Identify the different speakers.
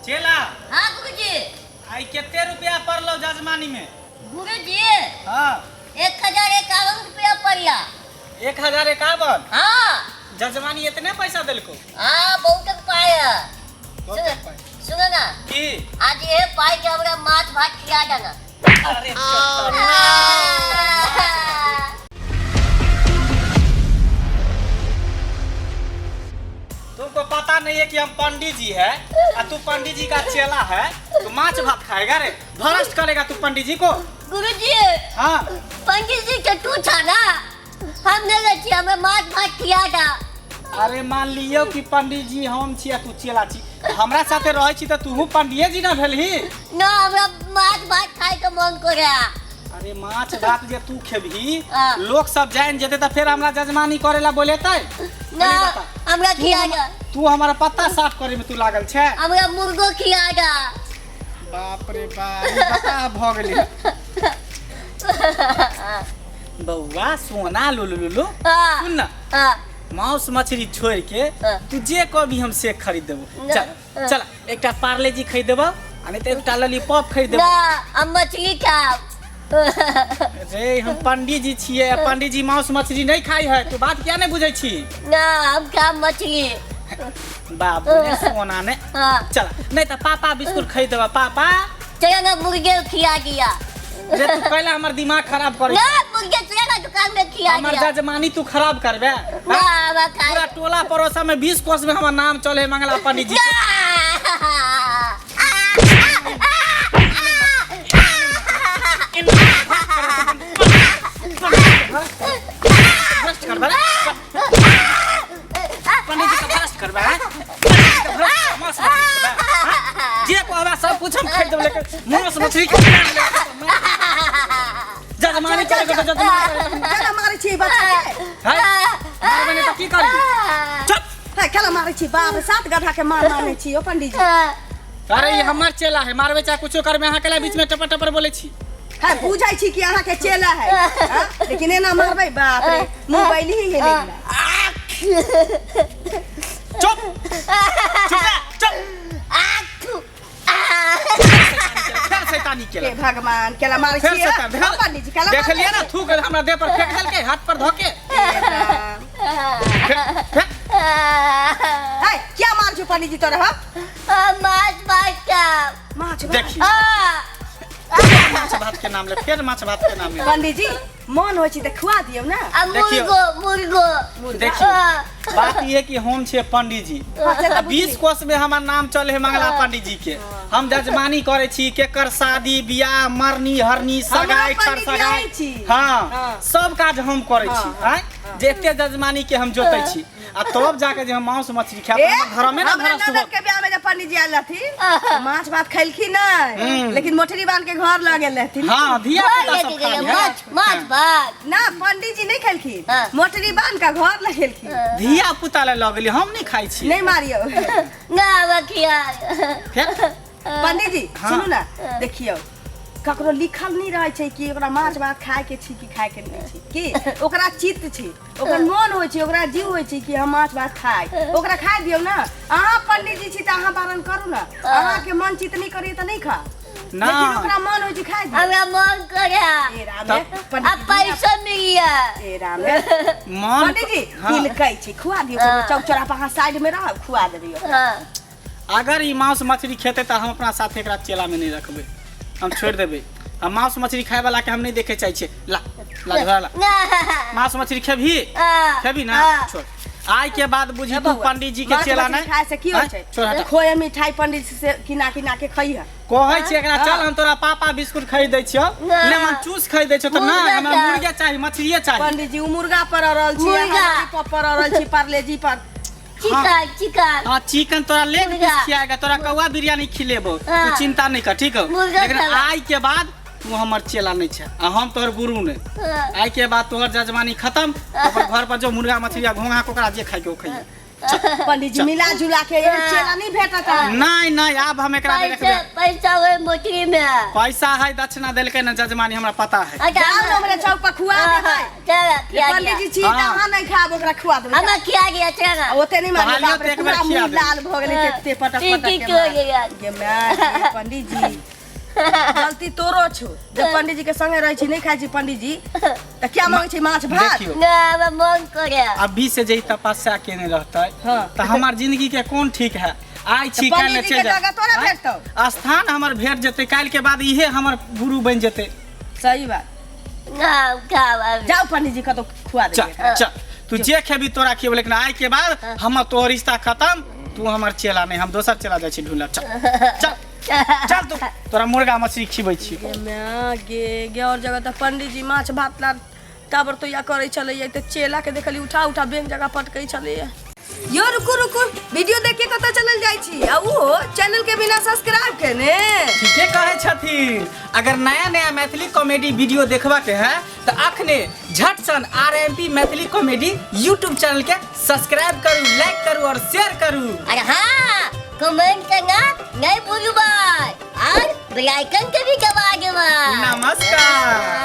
Speaker 1: चेला।
Speaker 2: हाँ गुरुजी।
Speaker 1: आई कते रुपया पड़लो जजमानी में?
Speaker 2: गुरुजी।
Speaker 1: हाँ।
Speaker 2: 1051 रुपया पड़िया।
Speaker 1: 1051?
Speaker 2: हाँ।
Speaker 1: जजमानी इतने पैसा देलको?
Speaker 2: हाँ, बहुत पाई है।
Speaker 1: बहुत
Speaker 2: सुनो,
Speaker 1: पाई।
Speaker 2: सुनो ना।
Speaker 1: की?
Speaker 2: आज ये पाई के हमरा माछ भात खिया देना।
Speaker 1: अरे तुमको पता नहीं है कि हम पंडित जी है और तू पंडित जी का चेला है, तो माछ भात खाएगा रे, भ्रष्ट करेगा तू पंडित जी को।
Speaker 2: गुरुजी।
Speaker 1: हाँ।
Speaker 2: पंडित जी के तू था ना, हम नहीं रही, हमें माछ भात खिया था।
Speaker 1: अरे मान लियो कि पंडित जी हम छी आ तू चेला छी, हमरा साथे रहै छी त तूहू पंडिये जी ना भेलही।
Speaker 2: ना, हमरा माछ भात खाए के मन करे।
Speaker 1: अरे माछ भात जे तू खेबही,
Speaker 2: हाँ।
Speaker 1: लोग सब जान जेते त फेर हमरा जजमानी करेला बोलेतै।
Speaker 2: ना,
Speaker 1: पहिले बता।
Speaker 2: हमरा खिया दा।
Speaker 1: तू हमारा पत्ता साफ करे में तू लागल छे।
Speaker 2: हमरा मुर्गो खिया दा।
Speaker 1: बाप रे बाप, ई बता भ गेली। बौआ सोना लुलु लुलु,
Speaker 2: हाँ।
Speaker 1: सुन ना।
Speaker 2: हाँ।
Speaker 1: मांस मछली छोड़ के
Speaker 2: हाँ।
Speaker 1: तू जे कभी हम से खरीद देबो।
Speaker 2: ना,
Speaker 1: चल
Speaker 2: हाँ।
Speaker 1: चल, एकटा पार्ले जी खरीद देबो आ नहीं तो एकटा लॉलीपॉप खरीद देबो।
Speaker 2: ना, हम मछली खाब।
Speaker 1: रे हम पंडित जी छिए, पंडित जी मांस मछली नहीं खाई है, तू बात क्या नहीं बुझै छी?
Speaker 2: ना, हम खाब मछली।
Speaker 1: बाबू ने सोना ने।
Speaker 2: हाँ।
Speaker 1: चल नहीं तो पापा बिस्कुट खरीद देबो। पापा
Speaker 2: चलो ना, मुर्गे खिया दिया।
Speaker 1: रे तू पहले हमर दिमाग खराब करे।
Speaker 2: ना, मुर्गे चलो ना दुकान में खिया
Speaker 1: हमर
Speaker 2: दिया।
Speaker 1: जजमानी तू खराब करबे।
Speaker 2: ना, हमरा खाए।
Speaker 1: पूरा टोला पड़ोसा में 20 कोस में हमर नाम चले मंगला पंडित जी।
Speaker 2: ना।
Speaker 1: भ्रष्ट करबे पंडित जी का, भ्रष्ट करबे, हैं? पंडित जी का भ्रष्ट मांस मछली खेबै, हैं? जे कहबे सब कुछ हम खरीद देब, लेकिन मांस मछली के जजमानी करे के जजमानी करे।
Speaker 3: केना मारै छी बच्चा के?
Speaker 1: हैं? मारबै नहि तऽ की करी? चुप।
Speaker 3: है, केना मारै छी बाप, सात गधा के मार मारै छी ओ पंडित जी।
Speaker 1: अरे ई हमर चेला है, मारबै चाहे कुछो करबै, अहाँ केला बीच में टपर टपर बोलै छी?
Speaker 3: है, बुझै छी कि अहाँ के चेला है, हाँ? लेकिन एना मारबै बाप रे, मुंह बैली ही हेले गेला।
Speaker 1: चुप चुप रह, चुप। फेर शैतानी केला।
Speaker 3: हे भगवान, केला मारै
Speaker 1: फेर
Speaker 3: छी
Speaker 1: शैतान।
Speaker 3: हाँ, पंडित जी केला
Speaker 1: देखलियै ना, थूक हमरा देह पर फेंक देलकै, हाथ पर धोके। फेंक, फेंक।
Speaker 3: है, क्या मार छौ पंडित जी तोरा? हाँ?
Speaker 2: माछ भात खाब।
Speaker 3: माछ भात?
Speaker 1: देखी माछ भात के नाम ले, फेर माछ भात के नाम ले।
Speaker 3: पंडित जी मन होइ छै तऽ खुआ दियौ ना।
Speaker 2: आ
Speaker 1: देखियौ।
Speaker 2: मुर्गो, मुर्गो।
Speaker 1: देखियौ, बात ई है कि हम छियै पंडित जी,
Speaker 3: हाँ, से तऽ
Speaker 1: आ 20 कोस में हमर नाम चले है मंगला पंडित जी के। हम जजमानी करे छी, केकर शादी बियाह मरनी हरनी सगाई
Speaker 3: पंडित
Speaker 1: ठर
Speaker 3: जी
Speaker 1: सगाई
Speaker 3: आइ छी।
Speaker 1: हाँ,
Speaker 3: हाँ।
Speaker 1: सब काज हम करे छी।
Speaker 3: हाँ,
Speaker 1: आँय, जे एते जजमानी के हम जोतै छी आ तब जाके जे हम मांस मछली खायब,
Speaker 3: ए,
Speaker 1: हमर घर में ना
Speaker 3: हमरा
Speaker 1: भरस
Speaker 3: ननद
Speaker 1: होत।
Speaker 3: के ब्याह में जब पंडित जी आयल रहथिन, माछ भात खैलखिन नहीं, लेकिन मोटरी बांध के घर लऽ गेल रहथिन।
Speaker 1: हाँ, धिया पुता सब खा लिया।
Speaker 2: माछ माछ भात
Speaker 3: ना, पंडित जी नहीं खैलखिन,
Speaker 2: हाँ।
Speaker 3: मोटरी बांध के घर लऽ गेलखिन।
Speaker 1: धिया पुता ले लऽ गेली, हम नहीं खाइ छी।
Speaker 3: नहीं मारियौ।
Speaker 2: ना, हमरा खिया।
Speaker 1: फेर
Speaker 3: पंडित जी।
Speaker 1: हाँ।
Speaker 3: सुनू ना, देखियौ, ककरो लिखल नहीं रहै छै कि ओकरा माछ भात खाए के छी कि खाए के नहीं छी, कि ओकरा चित्त छी, ओकर मन होइ छै, ओकरा जीव होइ छै कि हम माछ भात खाइ, ओकरा खाए दियौ ना। अहाँ पंडित जी छी तऽ अहाँ बारन करू ना, अहाँके मन चित्त नहीं करिए तऽ नहीं खा,
Speaker 1: ना।
Speaker 3: लेकिन ओकरा मन होइ छै, खाए दियौ।
Speaker 2: हमरा मन करे।
Speaker 3: ए रामे,
Speaker 2: आ
Speaker 3: पंडित जी,
Speaker 2: पैसा मिलिया।
Speaker 3: ए रामे।
Speaker 1: मन
Speaker 3: पंडित जी।
Speaker 1: हाँ।
Speaker 3: हिलकै छै, खुआ दियौ।
Speaker 2: हाँ।
Speaker 3: चौक चौरा पर अहाँ साइड में रहब, खुआ देबियौ।
Speaker 2: हाँ।
Speaker 1: अगर ई मांस मछली खेतै तऽ हम अपना साथे एकरा चेला में नहीं रखबै, हम छोड़ि देबै। आ मांस मछली खाए वाला के हम नहीं देखे चाहै छियै। ला ला झोरा ला।
Speaker 2: ना।
Speaker 1: मांस मछली खेबही?
Speaker 2: हाँ।
Speaker 1: खेबही ना?
Speaker 2: हाँ।
Speaker 1: छोड़, आइ के बाद बुझी तू पंडित जी के
Speaker 3: माछ
Speaker 1: चेला
Speaker 3: मछली
Speaker 1: नहीं।
Speaker 3: खाए से की होइ
Speaker 1: आँय?
Speaker 3: छै?
Speaker 1: छोड़, हटा।
Speaker 3: खोए मिठाई पंडित जी से किना किना के खइह।
Speaker 1: कहै छियै एकरा, चल हम तोरा पापा बिस्कुट खरीद दै छियौ,
Speaker 2: ना।
Speaker 1: लेमन चूस खरीद दै छियौ, तऽ ना,
Speaker 2: मुर्गा
Speaker 1: हमरा
Speaker 2: चाही।
Speaker 1: मुर्गे चाही, मछलिए चाही।
Speaker 3: पंडित जी, उ मुर्गा पर अड़ल छी,
Speaker 2: मुर्गा।
Speaker 3: अहाँ पर अड़ल छी, पार्लेजी पर।
Speaker 2: Chicken, chicken.
Speaker 1: हाँ, चिकन तोरा लेग
Speaker 2: मुर्गा।
Speaker 1: पीस खियाएगा, तोरा कौआ बिरयानी खिलेबो, तू
Speaker 2: हाँ।
Speaker 1: चिंता नहीं कर, ठीक हो?
Speaker 2: मुर्गा
Speaker 1: लेकिन
Speaker 2: खाना।
Speaker 1: आइ के बाद तू हमर चेला नहीं छै आ हम तोहर गुरु नहीं।
Speaker 2: हाँ।
Speaker 1: आइ के बाद तोहर जजमानी खत्म, अपन घर पर जो मुर्गा मछली आ घोंघा कोकरा जे खाइ के ओ खइहे।
Speaker 3: पंडित जी मिला जुला के एहन चेला नहीं भेटत है।
Speaker 1: नहीं नहीं, आब हम एकरा नहीं
Speaker 2: पैसा
Speaker 1: रखबै।
Speaker 2: पैसा ओहि मोटरी में है।
Speaker 1: पैसा है, दक्षिणा देलकै ना जजमानी, हमरा पता है।
Speaker 2: अच्छा,
Speaker 3: जाओ ने हमरा चौक पर खुआ देबै।
Speaker 2: चल खिया
Speaker 3: पंडित जी
Speaker 2: दिया।
Speaker 3: छी तऽ
Speaker 1: हाँ।
Speaker 3: अहाँ नहीं खाब, ओकरा खुआ देबै।
Speaker 2: हमरा खिया दिया, चल।
Speaker 3: आ ओते नहीं माने,
Speaker 1: कहलियौ
Speaker 3: बाप रे,
Speaker 1: तऽ एक बेर
Speaker 3: पूरा
Speaker 1: खिया
Speaker 3: मुँह
Speaker 1: देबै।
Speaker 3: लाल भऽ गेलै तेते पटक
Speaker 2: ठीक
Speaker 3: पटक
Speaker 2: ठीक
Speaker 3: के
Speaker 2: हो
Speaker 3: मार।
Speaker 2: गेल।
Speaker 3: गे माय गे पंडित जी, गलती तोरो छौ जब पंडित जी के संगे रहै छी, नहीं खाइ छी पंडित जी तऽ क्या मांगै छी माछ भात?
Speaker 1: देखियौ,
Speaker 2: ना, हमरा मन करे।
Speaker 1: अभी से जे ई तपस्या केने रहतै तऽ हमर जिंदगी के कोन ठीक है। आइ छी,
Speaker 3: तऽ
Speaker 1: काल्हि
Speaker 3: पंडित जी
Speaker 1: चलि
Speaker 3: के जगह तोरा
Speaker 1: जायब।
Speaker 3: भेटतौ।
Speaker 1: स्थान हमर भेट जेतै, काल्हि के बाद इहे हमर गुरु बनि जेतै।
Speaker 3: सही बात।
Speaker 2: ना, खाब अभी।
Speaker 3: जाओ पंडित जी कतौ खुआ
Speaker 1: चल
Speaker 3: देबै।
Speaker 1: चल, तू जे खेबी तोरा खियेबो, लेकिन आइ के बाद हमर तोहर रिश्ता खत्म। तू हमर चेला नहीं, हम दोसर चेला जाइ छी ढूंढब। चल चल चल, तू तोरा मुर्गा मछली खिबै छी।
Speaker 3: गे माय गे गे, और जगह तऽ पंडित जी माछ भात ला ताबर तो या करै छलैया, तऽ चेला के देखली उठा उठा बेंग जगह पटकै छलैया। यो रुकू रुकू, वीडियो देख के कतऽ चलल जाइ छी आ उहो चैनल के बिना सब्सक्राइब केने?
Speaker 1: ठीके कहै छथिन। अगर नया नया मैथिली कॉमेडी वीडियो देखबा के है तऽ अखने झट सन RMP Maithili comedy YouTube channel के सब्सक्राइब करू, लाइक करू और शेयर करू।
Speaker 2: अरे हाँ, कमेंट करना नहीं भूलू भाई, और बेल आइकन के भी दबा देवा।
Speaker 1: नमस्कार।